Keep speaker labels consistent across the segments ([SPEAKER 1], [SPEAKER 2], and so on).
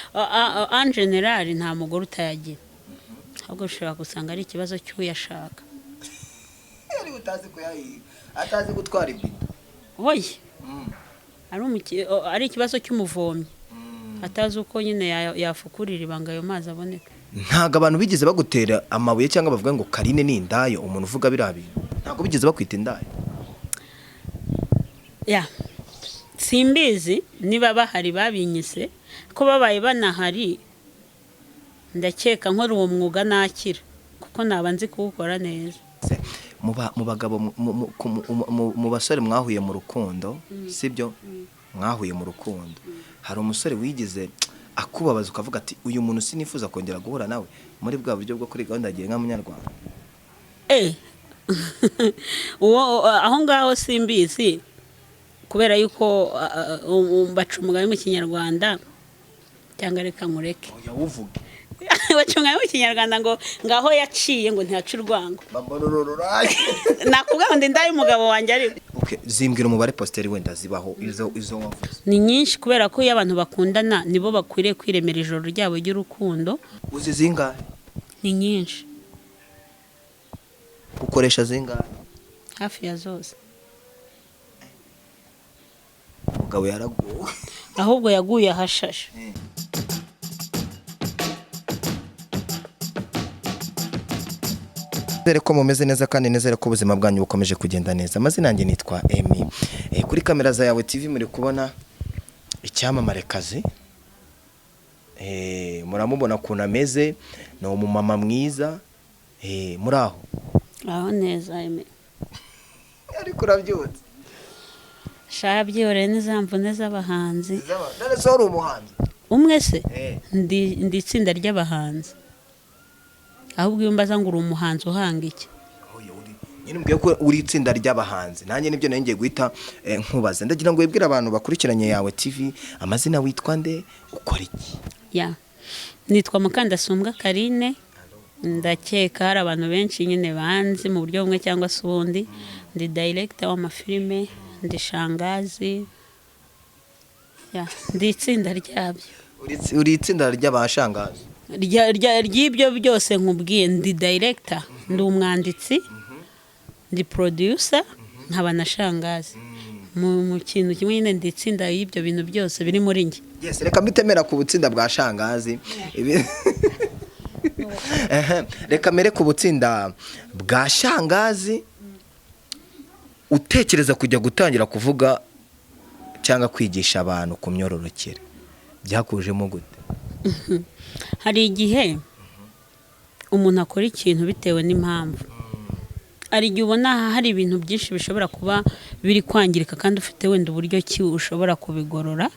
[SPEAKER 1] En général, nta mugore utayagira, ahubwo ushobora gusanga ari ikibazo cy'uyashaka.
[SPEAKER 2] Ariko utazi kuyahiga, atazi gutwara ibido.
[SPEAKER 1] Oya, ari ikibazo cy'umuvomyi atazi uko nyine yafukura iriba ngo ayo mazi aboneke.
[SPEAKER 2] Ntabwo abantu bigeze bagutera amabuye cyangwa bavuga ngo Karine ni indaya? Umuntu uvuga biriya bintu, ntabwo bigeze bakwita indaya?
[SPEAKER 1] Ya, simbizi niba bahari babinyise. Ko babaye banahari, ndakeka nkora uwo mwuga nakira, kuko naba nzi kuwukora neza.
[SPEAKER 2] Se, mu bagabo, mu basore mwahuye mu rukundo, sibyo, mwahuye mu rukundo, hari umusore wigeze akubabaza ukavuga ati: "Uyu muntu sinifuza kongera guhura nawe," muri bwa buryo bwo kuri gahunda ya Gira Munyarwanda?
[SPEAKER 1] Uwo aho ngaho simbizi, kubera yuko baca umugani mu Kinyarwanda, cyangwa reka nkureke.
[SPEAKER 2] Oya, wuvuge.
[SPEAKER 1] Baca umugani mu Kinyarwanda ngo ngaho yaciye ngo ntiyaca urwango.
[SPEAKER 2] Bambororororaye.
[SPEAKER 1] Nakubwira ngo ndi indaya umugabo wanjye, ariko
[SPEAKER 2] Okay, zimbwira umubare positeri wenda zibaho, izo wavuze.
[SPEAKER 1] Ni nyinshi, kubera ko iyo abantu bakundana nibo bakwiriye kwiremera ijoro ryabo ry'urukundo.
[SPEAKER 2] Uzi zingahe?
[SPEAKER 1] Ni nyinshi.
[SPEAKER 2] Ukoresha zingahe?
[SPEAKER 1] Hafi ya zose.
[SPEAKER 2] Umugabo yaraguwe.
[SPEAKER 1] Ahubwo yaguye ahashashe.
[SPEAKER 2] Nizere ko mumeze neza kandi nizere ko ubuzima bwanyu bukomeje kugenda neza. Amazina yanjye nitwa Emi. Kuri kamera za Yawe TV muri kubona icyamamare kazi. Muramubona ukuntu ameze, ni umumama mwiza. Muri aho?
[SPEAKER 1] Aho neza, Emi.
[SPEAKER 2] Ariko urabyutse.
[SPEAKER 1] Sha, byihorere, n'iza mvune z'abahanzi.
[SPEAKER 2] None se wari umuhanzi?
[SPEAKER 1] Umwe se? Ndi itsinda ry'abahanzi. Ahubwo iyo mbaza ngo uri umuhanzi uhanga iki?
[SPEAKER 2] Oya, nyine umbwiye ko uri itsinda ry'abahanzi, nanjye nibyo nari ngiye guhita nkubaza. Ndagira ngo wibwire abantu bakurikiranye Yawe TV amazina, witwa nde, ukora iki?
[SPEAKER 1] Ya, nitwa Mukandasumbwa Karine. Ndakeka hari abantu benshi nyine banzi mu buryo bumwe cyangwa se ubundi. Ndi director w'amafilime, ndi shangazi. Ya, ndi itsinda ryabyo.
[SPEAKER 2] Uri itsinda ry'abashangazi?
[SPEAKER 1] Ry'ibyo byose nkubwiye. Ndi director, ndi umwanditsi, ndi producer, nkaba na shangazi mu kintu kimwe nyine. Ndi itsinda y'ibyo bintu byose biri muri njye.
[SPEAKER 2] Yes, reka mbitemera ku butsinda bwa shangazi. Ehe, reka mere ku butsinda bwa shangazi. Utekereza kujya gutangira kuvuga cyangwa kwigisha abantu ku myororokere, byakujemo gute?
[SPEAKER 1] Hari igihe umuntu akora ikintu bitewe n'impamvu. Hari igihe ubona hari ibintu byinshi bishobora kuba biri kwangirika kandi ufite wenda uburyo ki ushobora kubigorora.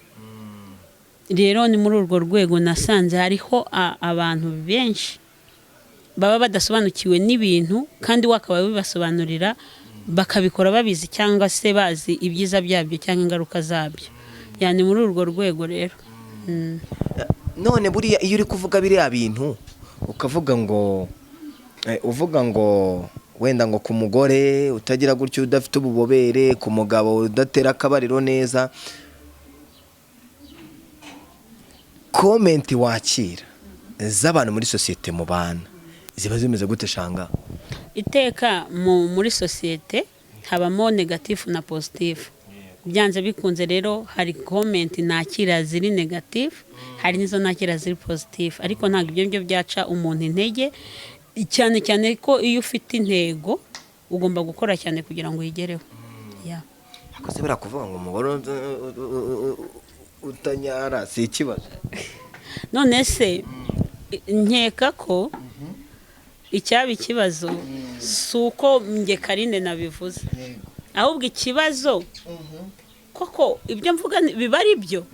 [SPEAKER 1] Rero ni muri urwo rwego nasanze hariho abantu benshi baba badasobanukiwe n'ibintu, kandi wakaba bibasobanurira bakabikora babizi cyangwa se bazi ibyiza byabyo cyangwa ingaruka zabyo. Yani muri urwo rwego rero.
[SPEAKER 2] None buriya iyo uri kuvuga biriya bintu, ukavuga ngo uvuga ngo wenda ngo ku mugore utagira gutyo, udafite ububobere, ku mugabo udatera akabariro neza, comment wakira z'abantu muri sosiyete mubana ziba zimeze gute, shanga?
[SPEAKER 1] Iteka muri sosiyete habamo négatif na positif, byanze bikunze. Rero hari comment nakira ziri négatif, hari n'izo nakira ziri positif, ariko ntabwo ibyo ngibyo byaca umuntu intege, cyane cyane ko iyo ufite intego ugomba gukora cyane kugira ngo uyigereho. Yeah.
[SPEAKER 2] Ariko se buriya kuvuga ngo umugore utanyara si ikibazo?
[SPEAKER 1] None se nkeka ko icyaba ikibazo si uko njye Karine nabivuze, ahubwo ikibazo koko ibyo mvuga biba ari byo,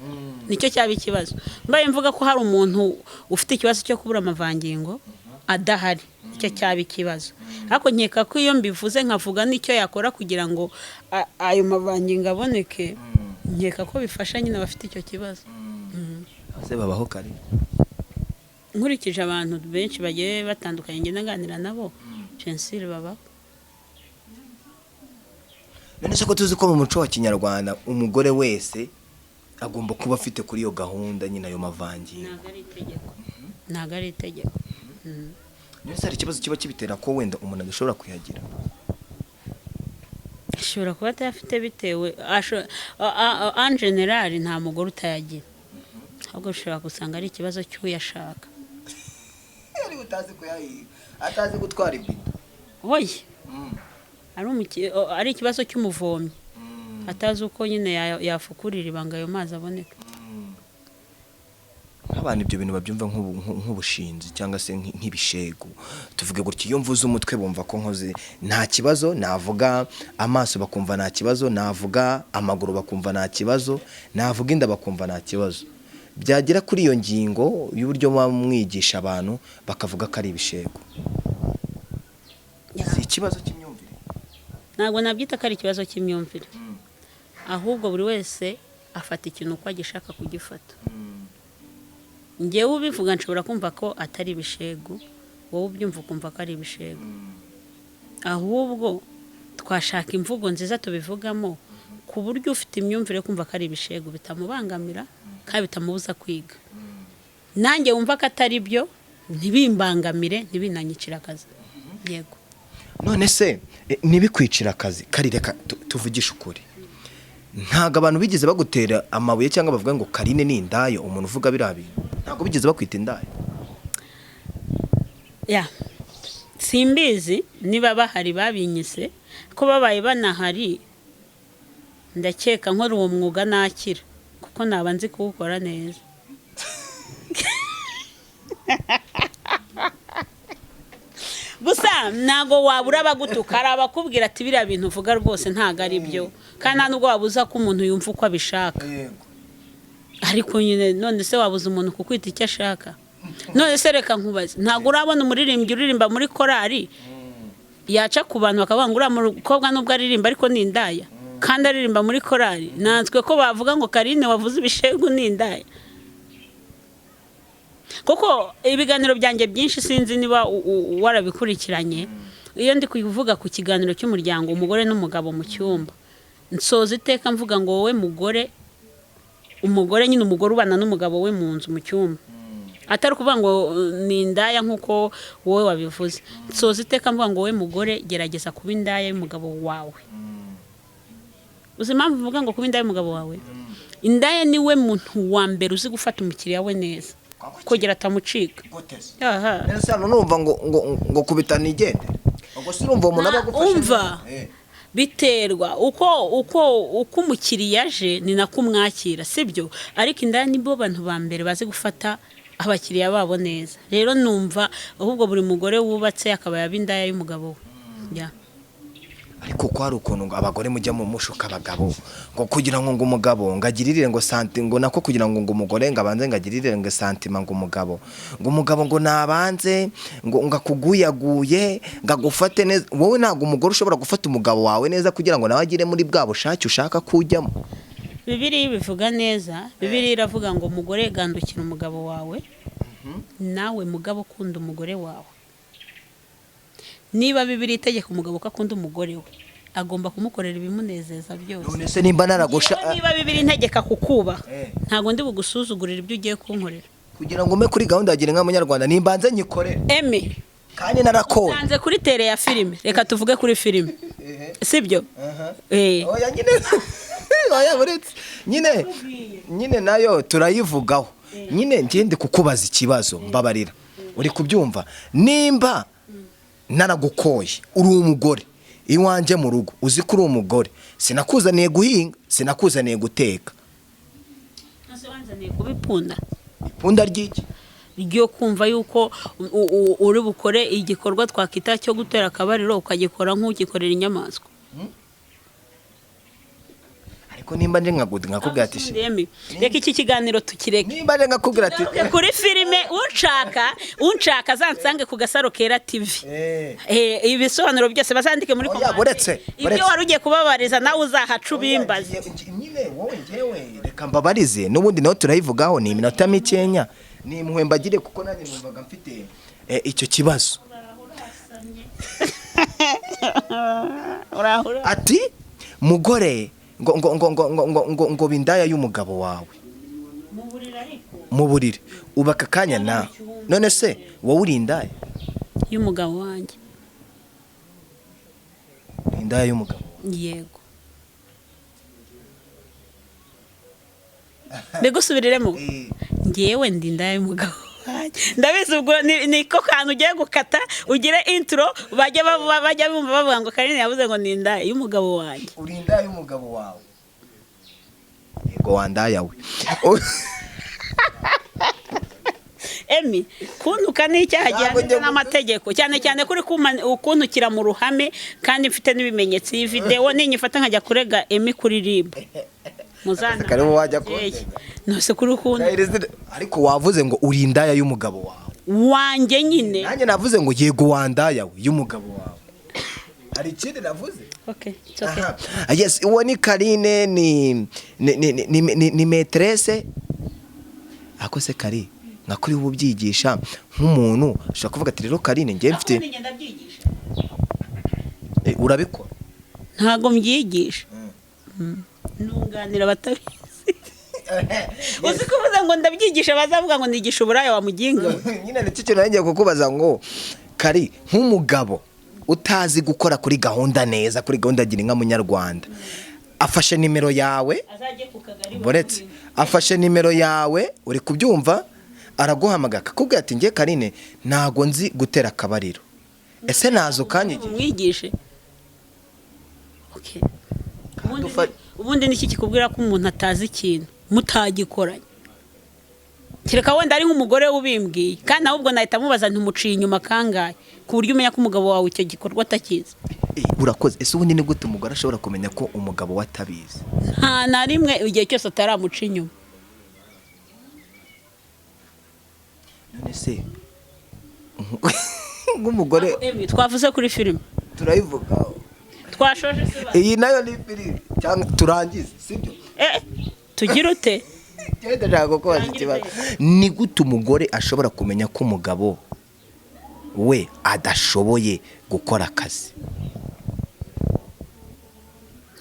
[SPEAKER 1] nicyo cyaba ikibazo. Mbaye mvuga ko hari umuntu ufite ikibazo cyo kubura amavangingo adahari, nicyo cyaba ikibazo. Ariko nkeka ko iyo mbivuze nkavuga n'icyo yakora kugira ngo ayo mavangingo aboneke, nkeka ko bifasha nyine abafite icyo kibazo.
[SPEAKER 2] Se babaho kare?
[SPEAKER 1] Nkurikije abantu benshi bagiye batandukanye ngenda nganira nabo, pensire babaho.
[SPEAKER 2] None se ko tuzi ko mu muco wa Kinyarwanda umugore wese Agomba kuba afite kuri iyo gahunda nyine ayo mavangingo.
[SPEAKER 1] Ntabwo ari itegeko, ntabwo ari itegeko.
[SPEAKER 2] Niyo se hari ikibazo kiba kibitera ko wenda umuntu adashobora kuyagira?
[SPEAKER 1] Ashobora kuba atayafite bitewe en général nta mugore utayagira, ahubwo ushobora gusanga ari ikibazo cy'uyashaka.
[SPEAKER 2] Ari utazi kuyahiga, atazi gutwara ibido.
[SPEAKER 1] Oya, ari ikibazo cy'umuvomyi atazi uko nyine yafukurira ibanga ayo mazi aboneka.
[SPEAKER 2] Nk'abantu ibyo bintu babyumva nk'ubushinzi cyangwa se nk'ibishegu, tuvuge gutya. Iyo mvuze umutwe bumva ko nkoze nta kibazo, navuga amaso bakumva nta kibazo, navuga amaguru bakumva nta kibazo, navuga inda bakumva nta kibazo. Byagera kuri iyo ngingo y'uburyo muba mwigisha abantu bakavuga ko ari ibishegu. Si ikibazo cy'imyumvire?
[SPEAKER 1] Ntabwo nabyita ko ari ikibazo cy'imyumvire, ahubwo buri wese afata ikintu uko agishaka kugifata. Ngewe ubivuga nshobora kumva ko atari ibishegu, wowe ubyumva ukumva ko ari ibishegu. Ahubwo twashaka imvugo nziza tubivugamo ku buryo ufite imyumvire yo kumva ko ari ibishegu bitamubangamira kandi bitamubuza kwiga, nanjye wumva ko atari byo ntibimbangamire, ntibinanyicire akazi, yego.
[SPEAKER 2] None se ntibikwicira akazi kari? Reka tuvugishe ukuri, ntabwo abantu bigeze bagutera amabuye cyangwa bavuga ngo Karine ni indaya? Umuntu uvuga biriya bintu, ntabwo bigeze bakwita indaya?
[SPEAKER 1] Ya, simbizi niba bahari babinyise, ko babaye banahari ndakeka nkora uwo mwuga nakira, kuko naba nzi kuwukora neza. Gusa ntabwo wabura abagutuka, hari abakubwira ati biriya bintu uvuga rwose ntabwo ari byo, kandi nta nubwo wabuza ko umuntu yumva uko abishaka. Ariko nyine none se wabuza umuntu kukwita icyo ashaka? None se reka nkubaze, ntabwo urabona umuririmbyi uririmba muri korari yaca ku bantu bakavuga ngo uriya mukobwa nubwo aririmba ariko ni indaya, kandi aririmba muri korari? Natwe ko bavuga ngo Karine wavuze ibishegu ni indaya? Kuko ibiganiro byanjye byinshi, sinzi niba warabikurikiranye, iyo ndi kuvuga ku kiganiro cy'umuryango, umugore n'umugabo mu cyumba, nsoza iteka mvuga ngo wowe mugore, umugore nyine, umugore ubana n'umugabo we mu nzu mu cyumba, atari ukuvuga ngo ni indaya nk'uko wowe wabivuze, nsoza iteka mvuga ngo wowe mugore gerageza kuba indaya y'umugabo wawe. Uzi impamvu mvuga ngo kuba indaya y'umugabo wawe? Indaya niwe muntu wa mbere uzi gufata umukiriya we neza kugira atamucika. Aha.
[SPEAKER 2] Nese hano numva ngo kubita nigende, ubwo se urumva umuntu aba agufashe?
[SPEAKER 1] Umva.
[SPEAKER 2] Neza?
[SPEAKER 1] Biterwa uko umukiriya aje ni nako umwakira, sibyo? Ariko indaya nibo bantu ba mbere bazi gufata abakiriya babo neza. Rero numva ahubwo buri mugore wubatse akaba yaba indaya y'umugabo we. Ya.
[SPEAKER 2] Ariko ko hari ukuntu ngo abagore mujya mu mushuka abagabo ngo kugira ngo umugabo ngo agirire ngo santi ngo nako kugira ngo umugore ngo abanze ngo agirire ngo sentiment, ngo umugabo ngo nabanze ngo akuguyaguye ngo agufate neza. Wowe ntabwo umugore ushobora gufata umugabo wawe neza kugira ngo nawe agire muri bwa bushake ushaka ko ujyamo?
[SPEAKER 1] Bibiliya ibivuga neza. Bibiliya iravuga ngo umugore gandukira umugabo wawe, nawe mugabo ukunda umugore wawe. Niba Bibiliya itegeka umugabo ko akunda umugore we, agomba kumukorera ibimunezeza byose.
[SPEAKER 2] None se nimba naragusha
[SPEAKER 1] Yewe, niba Bibiliya integeka kukubaha, ntabwo ndi bugusuzugurira ibyo ugiye kunkorera.
[SPEAKER 2] Kugira ngo umpe kuri gahunda ya Gira Inka Munyarwanda, nimbanze nyikorere
[SPEAKER 1] Emi,
[SPEAKER 2] kandi narakoye.
[SPEAKER 1] Nsanze kuri terrain ya filime, reka tuvuge kuri filime, sibyo?
[SPEAKER 2] Oya nyine, oya buretse nyine nayo turayivugaho nyine. Ngende kukubaza ikibazo, mbabarira. Uri kubyumva? Nimba naragukoye uri umugore iwanjye mu rugo, uzi ko uri umugore, sinakuzaniye guhinga, sinakuzaniye guteka.
[SPEAKER 1] Ese wanzaniye kuba ipunda?
[SPEAKER 2] Ipunda ry'iki?
[SPEAKER 1] Ryo kumva yuko uri bukore igikorwa twakita cyo gutera akabariro, ukagikora nk'ugikorera inyamaswa.
[SPEAKER 2] Ariko nimba nje nkakubwira ati
[SPEAKER 1] Emi, reka iki kiganiro tukireke.
[SPEAKER 2] Nimba nje nkakubwira ati
[SPEAKER 1] Tugaruke kuri filime. Unshaka azansange ku Gasaro Kera TV. Ibisobanuro byose bazandike muri
[SPEAKER 2] Oya,
[SPEAKER 1] commentaire.
[SPEAKER 2] buretse,
[SPEAKER 1] Ibyo
[SPEAKER 2] buretse.
[SPEAKER 1] wari ugiye kubabariza nawe uzahaca ubimbaze.
[SPEAKER 2] Nyine wowe njyewe reka mbabarize, n'ubundi nawe turayivugaho, ni iminota mikenya, ni impuhwe mbagire kuko nanjye numvaga mfite icyo kibazo.
[SPEAKER 1] Urahura.
[SPEAKER 2] Ati mugore ngo ngo ngo ngo ngo ngo ngo ngo bindaya y'umugabo wawe
[SPEAKER 1] Mu buriri ariko.
[SPEAKER 2] Mu buriri uba aka kanya na none se wowe uri indaya?
[SPEAKER 1] Y'umugabo wanjye.
[SPEAKER 2] Uri indaya y'umugabo?
[SPEAKER 1] Yego, mbigusubiriremo, ngewe ndi indaya y'umugabo wanjye. Ndabizi, ubwo niko kantu ugiye gukata ugire intro, bajya bajya bumva bavuga ngo Karine yavuze ngo ni indaya y'umugabo wanjye.
[SPEAKER 2] Uri indaya y'umugabo wawe? Yego, wandaya we.
[SPEAKER 1] Emi, kuntuka ni icyaha
[SPEAKER 2] Ntabwo
[SPEAKER 1] gihanirwa
[SPEAKER 2] njya
[SPEAKER 1] n'amategeko, cyane cyane kuri kuntukira mu ruhame kandi mfite n'ibimenyetso. Iyi videwo ninyifata nkajya kurega Emi kuri RIB, muzana.
[SPEAKER 2] Karibu wajya kundega.
[SPEAKER 1] Nose kuri ukuntu
[SPEAKER 2] Ariko wavuze ngo uri indaya y'umugabo wawe.
[SPEAKER 1] Wanjye nyine.
[SPEAKER 2] Nanjye navuze ngo yego, wandaya we y'umugabo wawe. Hari ikindi navuze?
[SPEAKER 1] Okay, it's okay.
[SPEAKER 2] Aha. Yes, uwo ni Karine, ni maîtresse. Ako se Kari, nka kuri ubu ubyigisha nk'umuntu ashobora kuvuga ati: "Rero Karine, njye mfite."
[SPEAKER 1] Ubundi ngenda mbyigisha.
[SPEAKER 2] Urabikora?
[SPEAKER 1] Ntabwo mbyigisha. Nunganira abatabizi. Uzi kuvuga ngo ndabyigisha, bazavuga ngo nigisha uburaya wa muginga we.
[SPEAKER 2] Nyine nicyo kintu ngiye kukubaza ngo Kari, nk'umugabo utazi gukora kuri gahunda neza, kuri gahunda gira inka munyarwanda, afashe nimero yawe.
[SPEAKER 1] Azajye ku kagari.
[SPEAKER 2] Buretse, afashe nimero yawe, uri kubyumva, araguhamagara akakubwira ati: "Ngiye Karine, ntago nzi gutera akabariro, ese naza ukanyigisha?"
[SPEAKER 1] Umwigishe. Okay. Ubundi niki kikubwira ko umuntu atazi ikintu mutagikoranye? Kereka wenda ari nk'umugore ubimbwiye, kandi ahubwo nahita mubaza ntumuciye inyuma kangahe, ku buryo umenya ko umugabo wawe icyo gikorwa atakizi?
[SPEAKER 2] Urakoze. Ese ubundi ni gute umugore ashobora kumenya ko umugabo we atabizi?
[SPEAKER 1] Nta na rimwe, igihe cyose ataramuca inyuma.
[SPEAKER 2] None se nk'umugore
[SPEAKER 1] Emi, twavuze kuri filime.
[SPEAKER 2] Turayivuga.
[SPEAKER 1] Twashoje se ba?
[SPEAKER 2] Iyi nayo ni filime cyangwa turangize, sibyo?
[SPEAKER 1] Tugire ute?
[SPEAKER 2] Njyewe ndashaka kukubaza ikibazo: ni gute umugore ashobora kumenya ko umugabo we adashoboye gukora akazi?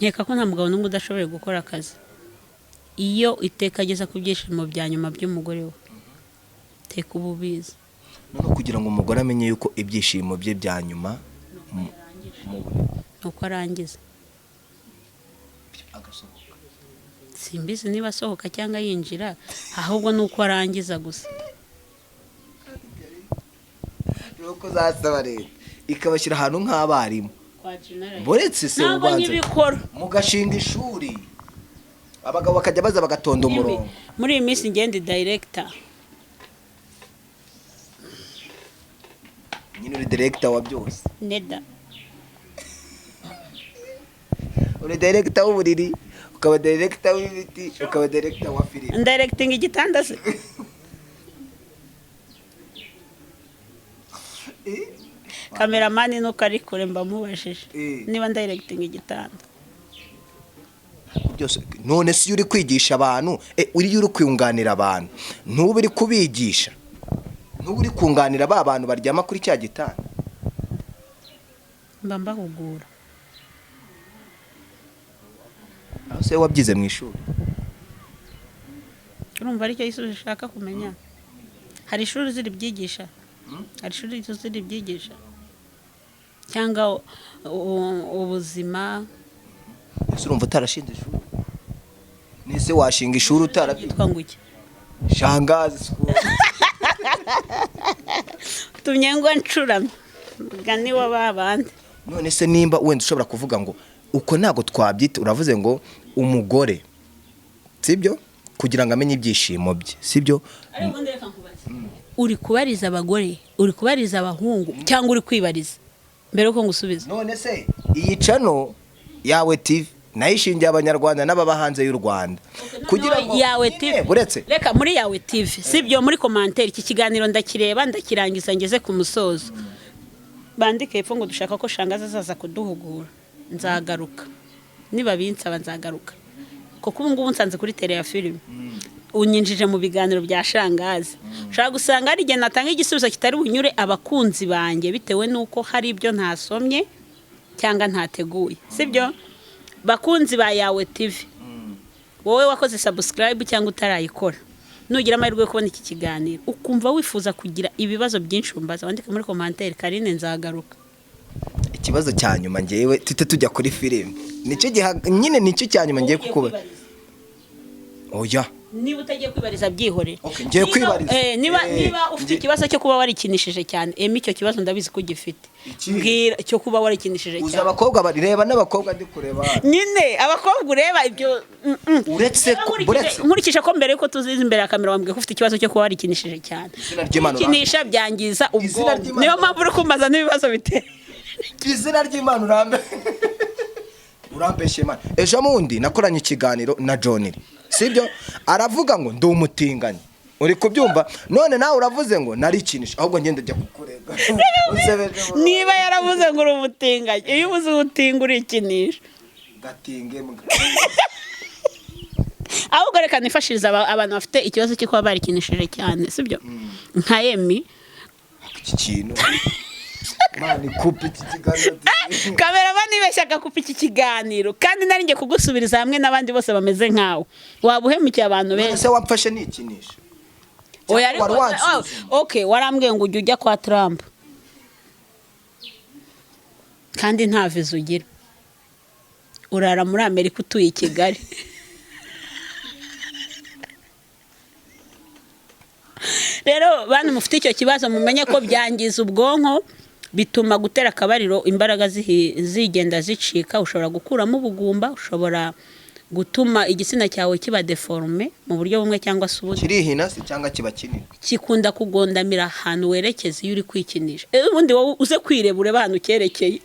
[SPEAKER 1] Nkeka ko nta mugabo n'umwe udashoboye gukora akazi. Iyo iteka ageza ku byishimo bya nyuma by'umugore we, teka uba ubizi.
[SPEAKER 2] Noneho kugira ngo umugore amenye yuko ibyishimo bye bya nyuma mu buriri
[SPEAKER 1] ni uko arangiza.
[SPEAKER 2] Agasohoka.
[SPEAKER 1] Simbizi niba asohoka cyangwa yinjira, ahubwo ni uko arangiza gusa.
[SPEAKER 2] Nuko uzasaba leta ikabashyira ahantu nk'abarimu. Buretse se
[SPEAKER 1] Ntabwo
[SPEAKER 2] ubanza
[SPEAKER 1] nkibikora.
[SPEAKER 2] Mugashinga ishuri, abagabo bakajya baza bagatonda umurongo.
[SPEAKER 1] Muri iyi minsi ngende director.
[SPEAKER 2] Nyine uri director wa byose.
[SPEAKER 1] Neda.
[SPEAKER 2] Uri director w'uburiri, ukaba director w'ibiti, ukaba director wa filime.
[SPEAKER 1] Ndirectinga igitanda se? Cameraman nuko ari kure, mba mubajije niba ndirectinga igitanda.
[SPEAKER 2] Byose. None se iyo uri kwigisha abantu, uriyo uri kunganira abantu, ntuba uri kubigisha, ntuba uri kunganira ba bantu baryama kuri cya gitanda?
[SPEAKER 1] Mba mbahugura.
[SPEAKER 2] Aho se wabyize mu ishuri?
[SPEAKER 1] Urumva aricyo gisubizo ushaka kumenya? Hari ishuri uzi ribyigisha? Hari ishuri uzi ribyigisha cyangwa ubuzima?
[SPEAKER 2] Ese urumva utarashinze ishuri? Nese washinga ishuri utarabyize?
[SPEAKER 1] Yitwa ngo iki?
[SPEAKER 2] Shangazi school.
[SPEAKER 1] Tumye ngo ncuramye mugani wa ba bandi.
[SPEAKER 2] None se nimba wenda ushobora kuvuga ngo uko ntabwo twabyita, uravuze ngo umugore, sibyo, kugira ngo amenye ibyishimo bye, sibyo?
[SPEAKER 1] Uri kubariza abagore, uri kubariza abahungu, cyangwa uri kwibariza mbere yuko ngusubiza?
[SPEAKER 2] None se iyi channel yawe TV nayo ishingiye abanyarwanda n'ababa hanze y'u Rwanda kugira ngo
[SPEAKER 1] Yawe
[SPEAKER 2] nyine,
[SPEAKER 1] TV.
[SPEAKER 2] Buretse.
[SPEAKER 1] Reka muri Yawe TV, sibyo, muri commentaire, iki kiganiro ndakireba ndakirangiza ngeze ku musozo, bandike hepfo ngo dushaka ko Shangazi azaza kuduhugura. Nzagaruka niba binsaba, nzagaruka, kuko ubu ngubu nsanze kuri tele ya filime, unyinjije mu biganiro bya Shangazi. Ushobora gusanga hari igihe natanga igisubizo kitari bunyure abakunzi banjye, bitewe n'uko hari ibyo ntasomye cyangwa ntateguye, sibyo? Bakunzi ba Yawe TV, wowe wakoze subscribe cyangwa utarayikora, nugira amahirwe yo kubona iki kiganiro ukumva wifuza kugira ibibazo byinshi umbaza, wandike muri commentaire "Karine nzagaruka".
[SPEAKER 2] Ikibazo cya nyuma, ngewe tujye tujya kuri filime, nicyo giha nyine, nicyo cya nyuma ngiye kukuba. Oya.
[SPEAKER 1] Niba utagiye kwibariza, byihorere.
[SPEAKER 2] Okay, ngiye kwibariza.
[SPEAKER 1] Niba niba ufite ikibazo cyo kuba warikinishije cyane, emi, icyo kibazo ndabizi ko ugifite.
[SPEAKER 2] Ikihe?
[SPEAKER 1] Mbwira, cyo kuba warikinishije
[SPEAKER 2] Uzi
[SPEAKER 1] cyane.
[SPEAKER 2] abakobwa barireba n'abakobwa ndi kureba hano.
[SPEAKER 1] Nyine abakobwa ureba ibyo.
[SPEAKER 2] Uretse
[SPEAKER 1] Rero
[SPEAKER 2] uretse
[SPEAKER 1] nkurikije ko mbere yuko tuziza imbere ya kamera wambwiye ko ufite ikibazo cyo kuba warikinishije cyane.
[SPEAKER 2] Izina ry'Imana.
[SPEAKER 1] Kwikinisha byangiza
[SPEAKER 2] Izina
[SPEAKER 1] ubwonko.
[SPEAKER 2] ry'Imana.
[SPEAKER 1] Niyo mpamvu uri kumbaza n'ibibazo biteye.
[SPEAKER 2] Izina ry'Imana, urambeshye Imana. Ejo bundi nakoranye ikiganiro na John, sibyo? Aravuga ngo ndi umutinganyi, uri kubyumva? None nawe uravuze ngo narikinisha, ahubwo ngenda jya kukurega. Unsebeje.
[SPEAKER 1] Niba yaravuze ngo uri umutinganyi, iyo ubuze ubutinga urikinisha.
[SPEAKER 2] Gatinge mbwa.
[SPEAKER 1] Ahubwo reka nifashirize abantu bafite ikibazo cyo kuba barikinishije cyane, sibyo? Nka Emi.
[SPEAKER 2] Iki kintu, Imana ikupe iki kiganiro.
[SPEAKER 1] Cameraman ibeshya agakupa iki kiganiro, kandi nari ngiye kugusubiriza hamwe n'abandi bose bameze nkawe, waba uhemukiye abantu benshi.
[SPEAKER 2] Ese wamfashe nikinisha?
[SPEAKER 1] Oya, ariko
[SPEAKER 2] Wari wansuzuma.
[SPEAKER 1] Oh, okay, warambwiye ngo ujye ujya kwa Trump kandi nta viza ugira, urara muri Amerika utuye i Kigali. Rero bantu mufite icyo kibazo, mumenye ko byangiza ubwonko, bituma gutera akabariro imbaraga zigenda zicika, ushobora gukuramo ubugumba, ushobora gutuma igitsina cyawe kiba déformé mu buryo bumwe cyangwa se ubundi.
[SPEAKER 2] Kirihina se cyangwa kiba kinini?
[SPEAKER 1] Kikunda kugondamira ahantu werekeza iyo uri kwikinisha. Ubundi wowe uze kwireba, urebe ahantu cyerekeye.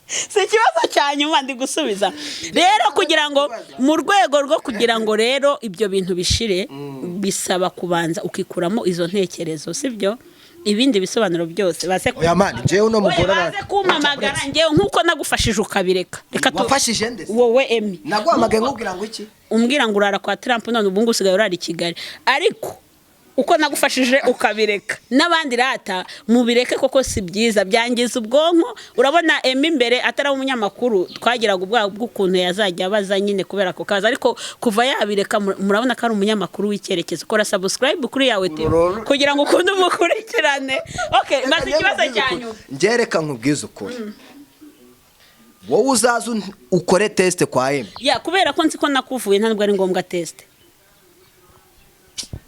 [SPEAKER 1] Si ikibazo cya nyuma ndi gusubiza rero, kugira ngo mu rwego rwo kugira ngo rero ibyo bintu bishire, bisaba kubanza ukikuramo izo ntekerezo, sibyo? Ibindi bisobanuro byose baze
[SPEAKER 2] Oya man, njyewe uno mugore
[SPEAKER 1] Oya, baze kumpamagara njyewe nk'uko nagufashije ukabireka. Reka
[SPEAKER 2] Wafashije nde se?
[SPEAKER 1] Wowe Emi.
[SPEAKER 2] Naguhamagaye nkubwira ngo iki?
[SPEAKER 1] Umbwira ngo urara kwa Trump, none ubu ngubu usigaye urara i Kigali. Ariko uko nagufashije ukabireka, n'abandi rata mubireke, koko si byiza, byangiza ubwonko. Urabona Emi imbere atari umunyamakuru, twagiraga ubwoba bw'ukuntu yazajya abaza nyine kubera ako kazi, ariko kuva yabireka murabona ko ari umunyamakuru w'icyerekezo. Kora subscribe kuri Yawe TV
[SPEAKER 2] Urururu.
[SPEAKER 1] kugira ngo ukunde umukurikirane. Okay, maze ikibazo cya nyuma.
[SPEAKER 2] Njye reka nkubwize ukuri, wowe uzaze ukore test kwa Emi.
[SPEAKER 1] Ya, kubera ko nzi ko nakuvuye, ntabwo ari ngombwa test.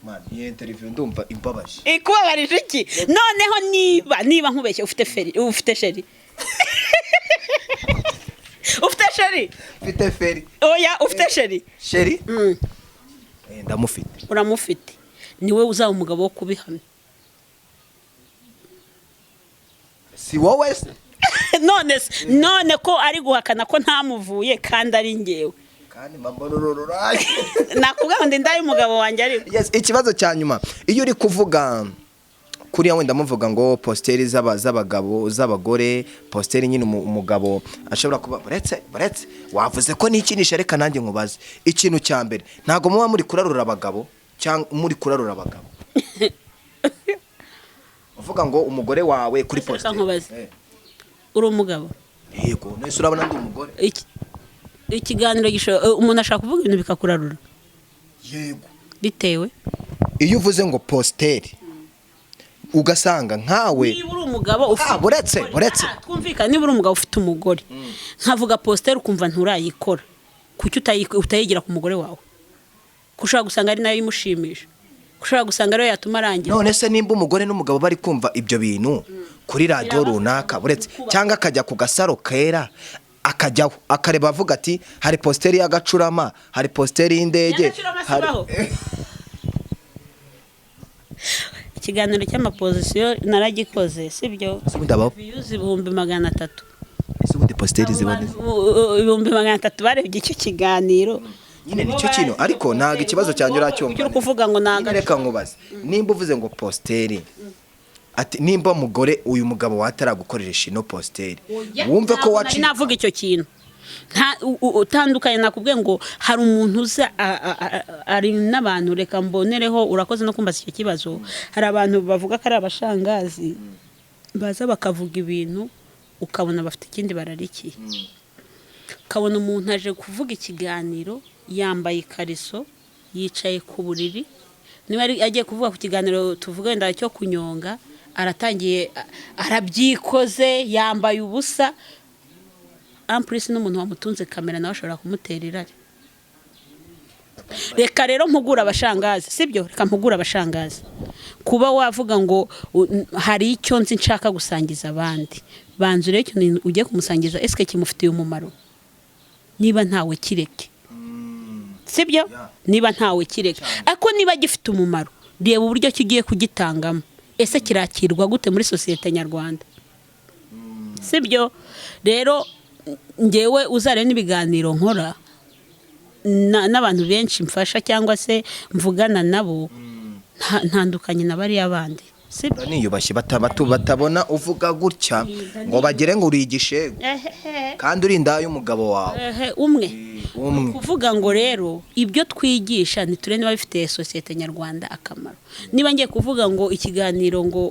[SPEAKER 2] Man, iyi interview ndumva imbabaje.
[SPEAKER 1] Ikubabarije iki noneho? Niba nkubeshye, ufite feri, ufite chéri, ufite chéri?
[SPEAKER 2] Mfite feri.
[SPEAKER 1] Oya, ufite chéri?
[SPEAKER 2] Chéri? Ndamufite.
[SPEAKER 1] Uramufite, niwe uzaba umugabo wo kubihamya.
[SPEAKER 2] Si wowe se?
[SPEAKER 1] None se none ko ari guhakana ko ntamuvuye kandi ari ngewe?
[SPEAKER 2] Kandi mbona urururaye.
[SPEAKER 1] Nakubwira ngo ndi ndaye umugabo wanjye, ariko
[SPEAKER 2] Yes, ikibazo cya nyuma, iyo uri kuvuga kuriya, wenda muvuga ngo posture z'abagabo, z'abagore, posture nyine umugabo ashobora kuba, buretse wavuze ko nikinisha, reka nanjye nkubaze ikintu cya mbere: ntabwo muba muri kurarura abagabo, cyangwa muri kurarura abagabo uvuga ngo umugore wawe kuri
[SPEAKER 1] Reka
[SPEAKER 2] posture?
[SPEAKER 1] nkubaze. Uri umugabo?
[SPEAKER 2] Yego, nese urabona ndi umugore?
[SPEAKER 1] Ikiganiro umuntu ashaka kuvuga ibintu bikakurarura?
[SPEAKER 2] Yego.
[SPEAKER 1] Bitewe?
[SPEAKER 2] Iyo uvuze ngo posture, ugasanga nkawe
[SPEAKER 1] Niba uri umugabo ufite
[SPEAKER 2] Ah, buretse,
[SPEAKER 1] umugore.
[SPEAKER 2] buretse.
[SPEAKER 1] Ah, twumvikane, niba uri umugabo ufite umugore, nkavuga posture ukumva nturayikora, kuki utayigira ku mugore wawe? Ko ushobora gusanga ari nayo imushimisha, ko ushobora gusanga ariyo yatuma arangira.
[SPEAKER 2] None se nimba umugore n'umugabo bari kumva ibyo bintu kuri radiyo runaka, buretse, cyangwa akajya ku Gasaro Kera, akajyaho akareba, avuga ati hari posture y'agacurama, hari posture y'indege.
[SPEAKER 1] Y'agacurama sibaho. Ikiganiro cy'amaposition naragikoze, sibyo?
[SPEAKER 2] Ese ubundi
[SPEAKER 1] Views 300,000.
[SPEAKER 2] Ese ubundi posture ziboneze?
[SPEAKER 1] 300,000 barebye icyo kiganiro.
[SPEAKER 2] Nyine nicyo kintu, ariko ntabwo ikibazo cyanjye uracyumva.
[SPEAKER 1] Icyo uri kuvuga ngo
[SPEAKER 2] Nyine
[SPEAKER 1] ntabwo
[SPEAKER 2] reka nkubaze, nimba uvuze ngo posture, ati nimba umugore uyu mugabo wataragukoresha ino posture, wumve ko
[SPEAKER 1] Ntabwo nari
[SPEAKER 2] waci
[SPEAKER 1] navuga icyo kintu. Nta utandukanye, nakubwiye ngo hari umuntu uza ari n'abantu. Reka mbonereho, urakoze no kumbaza icyo kibazo. Hari abantu bavuga ko ari abashangazi, baza bakavuga ibintu. Ukabona bafite ikindi bararikiye, ukabona umuntu aje kuvuga ikiganiro yambaye ikariso, yicaye ku buriri. Niba agiye kuvuga ku kiganiro, tuvuga wenda cyo kunyonga, aratangiye arabyikoze, yambaye ubusa. En plus, n'umuntu wamutunze kamera nawe ashobora kumutera irari. Reka rero mpugura abashangazi, sibyo? Reka mpugura abashangazi. Kuba wavuga ngo hari icyo nzi nshaka gusangiza abandi, banza urebe ikintu ugiye kumusangiza, ese kimufitiye umumaro? Niba ntawe, kireke, sibyo? Niba ntawe, kireke. Ariko niba gifite umumaro, reba uburyo ki ugiye kugitangamo, ese kirakirwa gute muri sosiyete nyarwanda, sibyo? Rero ngewe uzarebe n'ibiganiro nkora n'abantu benshi mfasha cyangwa se mvugana nabo, ntandukanye na bariya bandi, sibyo?
[SPEAKER 2] Niyubashye, batabona uvuga gutya ngo bagere ngo uri igishegu kandi uri indaya y'umugabo wawe.
[SPEAKER 1] Ehe, umwe.
[SPEAKER 2] Umwe.
[SPEAKER 1] Kuvuga ngo rero ibyo twigisha ntiturebe niba bifitiye sosiyete nyarwanda akamaro. Niba ngiye kuvuga ngo ikiganiro ngo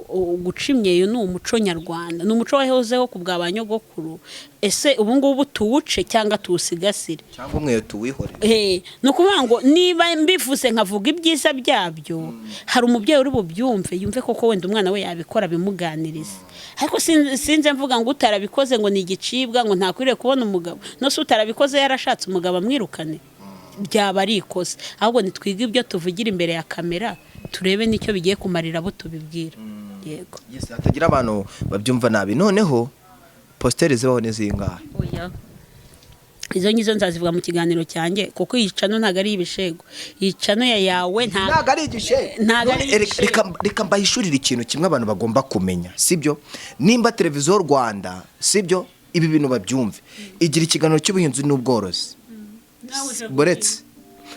[SPEAKER 1] guca imyeyo ni umuco nyarwanda, ni umuco wahozeho ku bwa ba nyogokuru, ese ubu ngubu tuwuce cyangwa tuwusigasire?
[SPEAKER 2] Cyangwa umweyo tuwihorere?
[SPEAKER 1] Ni ukuvuga ngo niba mbivuze nkavuga ibyiza byabyo, hari umubyeyi uri bubyumve, yumve koko wenda umwana we yabikora, bimuganiriza. Ariko sinze mvuga ngo utarabikoze ngo ni igicibwa, ngo ntakwiriye kubona umugabo. No se utarabikoze yarashatse umugabo amwirukane? Byaba ari ikosa. Ahubwo nitwige ibyo tuvugira imbere ya kamera, turebe n'icyo bigiye kumarira abo tubibwira. Yego.
[SPEAKER 2] Yes, hatagira abantu babyumva nabi. Noneho posture zibaho ni zingahe?
[SPEAKER 1] Oya, izo ngizo nzazivuga mu kiganiro cyanjye, kuko iyi channel ntabwo ari ibishego. Iyi channel ya yawe nta
[SPEAKER 2] Ntabwo ari igishego.
[SPEAKER 1] Ntabwo ari
[SPEAKER 2] None,
[SPEAKER 1] igishego.
[SPEAKER 2] Reka mbahishurire ikintu kimwe abantu bagomba kumenya, sibyo? Nimba Televiziyo Rwanda, sibyo, ibi bintu babyumve, igira ikiganiro cy'ubuhinzi n'ubworozi. Buretse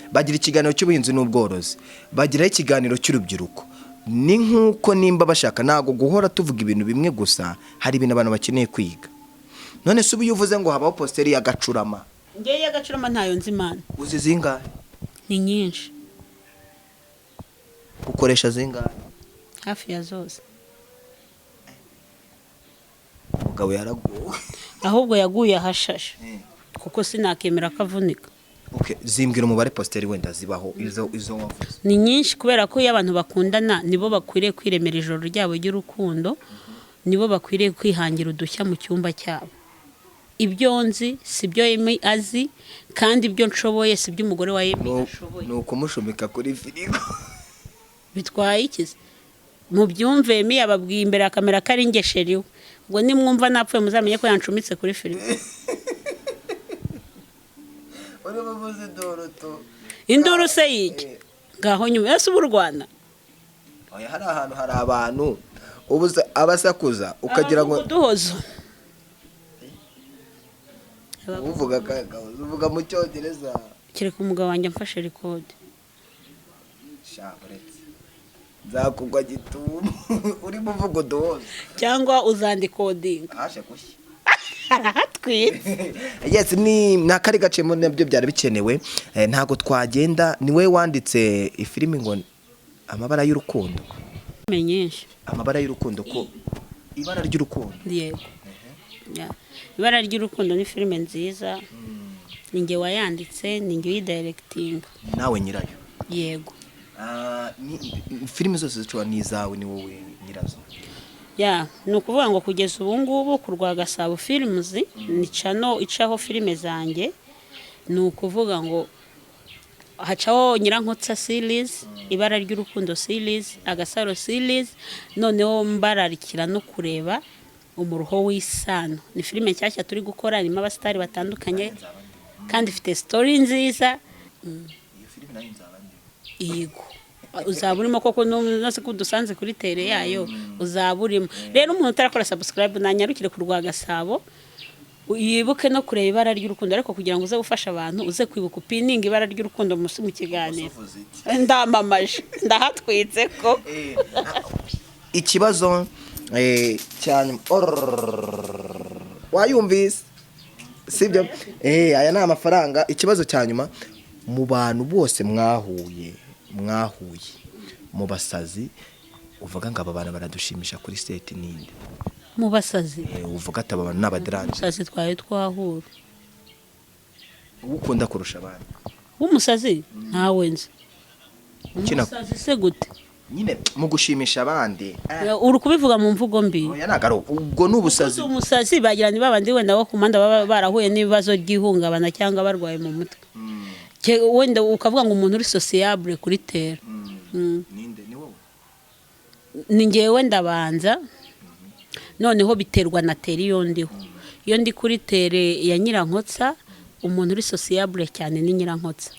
[SPEAKER 2] bagira ikiganiro cy'ubuhinzi n'ubworozi, bagiraho ikiganiro cy'urubyiruko. Ni nk'uko nimba bashaka, ntabwo guhora tuvuga ibintu bimwe gusa. Hari ibintu abantu bakeneye kwiga. None se ubu iyo uvuze ngo habaho posture y'agacurama?
[SPEAKER 1] Ngewe y'agacurama ntayo nzi, Imana.
[SPEAKER 2] Uzi zingahe?
[SPEAKER 1] Ni nyinshi.
[SPEAKER 2] Ukoresha zingahe?
[SPEAKER 1] Hafi ya zose.
[SPEAKER 2] Umugabo yaraguwe.
[SPEAKER 1] Ahubwo yaguye ahashashe, kuko sinakemera ko avunika.
[SPEAKER 2] Okay, zimbwira umubare posture wenda zibaho, izo wavuze.
[SPEAKER 1] Ni nyinshi, kubera ko iyo abantu bakundana, nibo bakwiriye kwiremera ijoro ryabo ry'urukundo, nibo bakwiriye kwihangira udushya mu cyumba cyabo. Ibyo nzi si byo Emi azi, kandi ibyo nshoboye si byo umugore wa Emi ashoboye.
[SPEAKER 2] Ni ukumushumika kuri firigo.
[SPEAKER 1] Bitwaye ikizi? Mubyumve, Emi yababwiye imbere ya kamera ko ari njye chéri we. Ubwo nimwumva napfuye, muzamenye ko yancumitse kuri firigo.
[SPEAKER 2] Urimo uvuze induru tu.
[SPEAKER 1] Induru se yiki? Ngaho nyuma ese ubu u Rwanda.
[SPEAKER 2] Oya, hari ahantu hari abantu ubu abasakuza ukagira ngo
[SPEAKER 1] uduhozo.
[SPEAKER 2] Uvuga uvuga mu Cyongereza.
[SPEAKER 1] Kereka umugabo wanjye amfashe record.
[SPEAKER 2] Sha, buretse nzakugwa gitumo urimo uvuga uduhozo.
[SPEAKER 1] Cyangwa uzandikodinga.
[SPEAKER 2] Hashe gushya.
[SPEAKER 1] Arahatwitse.
[SPEAKER 2] Yes, ni akari gacemo, nabyo byari bikenewe. Ntabwo twagenda. Ni we wanditse ifilimi ngo Amabara y'Urukundo?
[SPEAKER 1] Filime nyinshi.
[SPEAKER 2] Amabara y'Urukundo, ko Ibara ry'Urukundo.
[SPEAKER 1] Yego. Yeah. Ibara ry'Urukundo ni filime nziza, ni njye wayanditse, ni njye uyidirectinga.
[SPEAKER 2] Nawe nyirayo?
[SPEAKER 1] Yego.
[SPEAKER 2] Ah, filime zose zicwa ni izawe, ni wowe nyirazo?
[SPEAKER 1] Ya, ni ukuvuga ngo kugeza ubu ngubu ku rwa Gasabo Films, ni channel icaho filime zanjye. Ni ukuvuga ngo hacaho Nyirankotsa series, Ibara ry'Urukundo series, Agasaro series. Noneho mbararikira no kureba Umuruho w'Isano, ni filime nshyashya turi gukora, irimo abasitari batandukanye kandi ifite story nziza.
[SPEAKER 2] Iyo filime nayo nzaba ndimo.
[SPEAKER 1] Yego, uzaba urimo koko, nose ko udusanze kuri tere yayo, uzaba urimo. Rero umuntu utarakora subscribe nanyarukire ku rwa Gasabo, yibuke no kureba Ibara ry'Urukundo. Ariko kugira ngo uze gufasha abantu, uze kwibuka upininga Ibara ry'Urukundo munsi mu kiganiro.
[SPEAKER 2] Uvuze iki?
[SPEAKER 1] Ndamamaje, ndahatwitse ko.
[SPEAKER 2] Ikibazo cyane wayumvise, sibyo? Aya ni amafaranga. Ikibazo cya nyuma: mu bantu bose mwahuye mu basazi, uvuga ngo aba bantu baradushimisha kuri set, ninde?
[SPEAKER 1] Mu basazi?
[SPEAKER 2] Uvuga ati aba bantu ni abaderanje.
[SPEAKER 1] Umusazi twari twahura?
[SPEAKER 2] Uwo ukunda kurusha abandi.
[SPEAKER 1] W'umusazi ntawe nzi.
[SPEAKER 2] Ukina-
[SPEAKER 1] Umusazi se gute?
[SPEAKER 2] Nyine mu gushimisha abandi.
[SPEAKER 1] Uri kubivuga mu mvugo mbi.
[SPEAKER 2] Oya, ntabwo ari ubwo, ni ubusazi.
[SPEAKER 1] Umusazi bagira ni babandi wenda bo ku muhanda baba barahuye n'ibibazo by'ihungabana cyangwa barwaye mu mutwe. Wenda ukavuga ngo umuntu uri sociable kuri terrain.
[SPEAKER 2] Ninde? Ni wowe?
[SPEAKER 1] Ni ngewe, ndabanza. Noneho biterwa na terrain iyo ndiho. Iyo ndi kuri terrain ya Nyirankotsa, umuntu uri sociable cyane ni Nyirankotsa.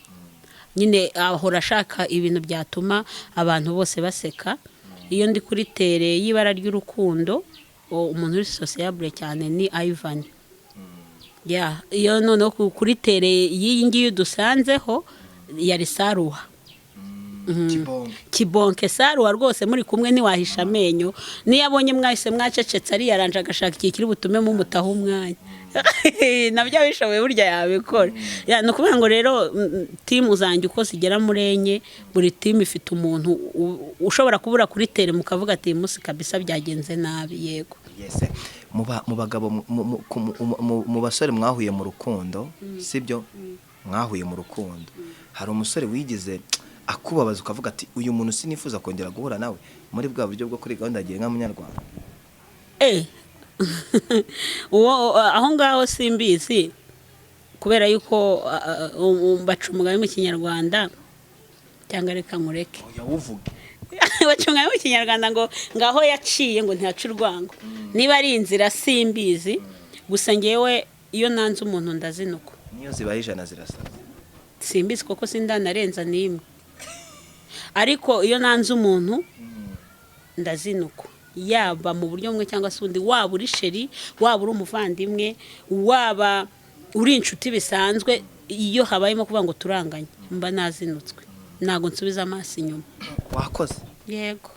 [SPEAKER 1] Nyine ahora ashaka ibintu byatuma abantu bose baseka. Iyo ndi kuri terrain y'ibara ry'urukundo, umuntu uri sociable cyane ni Ivan. Ya, iyo noneho kuri terrain y'iyi ngiyi dusanzeho yari Saruha.
[SPEAKER 2] Kibonke.
[SPEAKER 1] Kibonke Saruwa rwose, muri kumwe ntiwahisha amenyo. Niyo abonye mwahise mwacecetse, ariyaranje agashaka igihe kiri butume mumutaho umwanya. Nabyo abishoboye burya yabikora. Ya, ni ukuvuga ngo rero team zanjye uko zigera muri enye, buri team ifite umuntu ushobora kubura kuri terrain mukavuga ati uyu munsi kabisa byagenze nabi. Yego.
[SPEAKER 2] Yes. Mu bagabo mu basore mwahuye mu rukundo, sibyo, mwahuye mu rukundo, hari umusore wigeze akubabaza ukavuga ati uyu muntu sinifuza kongera guhura nawe, muri bwa buryo bwo kuri gahunda ya Gira Inka Munyarwanda?
[SPEAKER 1] Uwo aho ngaho simbizi, kubera yuko baca umugani mu Kinyarwanda, cyangwa reka nkureke.
[SPEAKER 2] Oya, wuvuge.
[SPEAKER 1] Baca umugani mu Kinyarwanda ngo ngaho yaciye ngo ntihace urwango. Niba ari inzira simbizi, gusa ngewe iyo nanze umuntu ndazinukwa.
[SPEAKER 2] Niyo zibaye 100 zirasaza.
[SPEAKER 1] Simbizi kuko sindanarenza n'imwe, ariko iyo nanze umuntu ndazinukwa, yaba mu buryo bumwe cyangwa se ubundi, waba uri chéri, waba uri umuvandimwe, waba uri inshuti bisanzwe. Iyo habayemo kuvuga ngo turanganye, mba nazinutswe, ntabwo nsubiza amaso inyuma.
[SPEAKER 2] Wakoze.
[SPEAKER 1] Yego.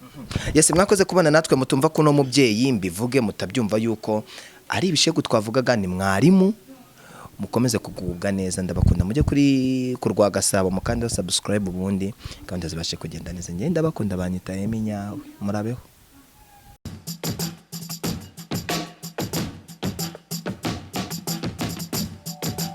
[SPEAKER 2] Yes, mwakoze kubana natwe. Mutumva ko uno mubyeyi mbivuge mutabyumva yuko ari ibishegu twavugaga, ni mwarimu. Mukomeze kugubwa neza, ndabakunda. Mujye kuri ku rwa Gasabo mukandeho subscribe, ubundi gahunda zibashe kugenda neza. Ngenda ndabakunda, banyita Emi Nyawe. Murabeho.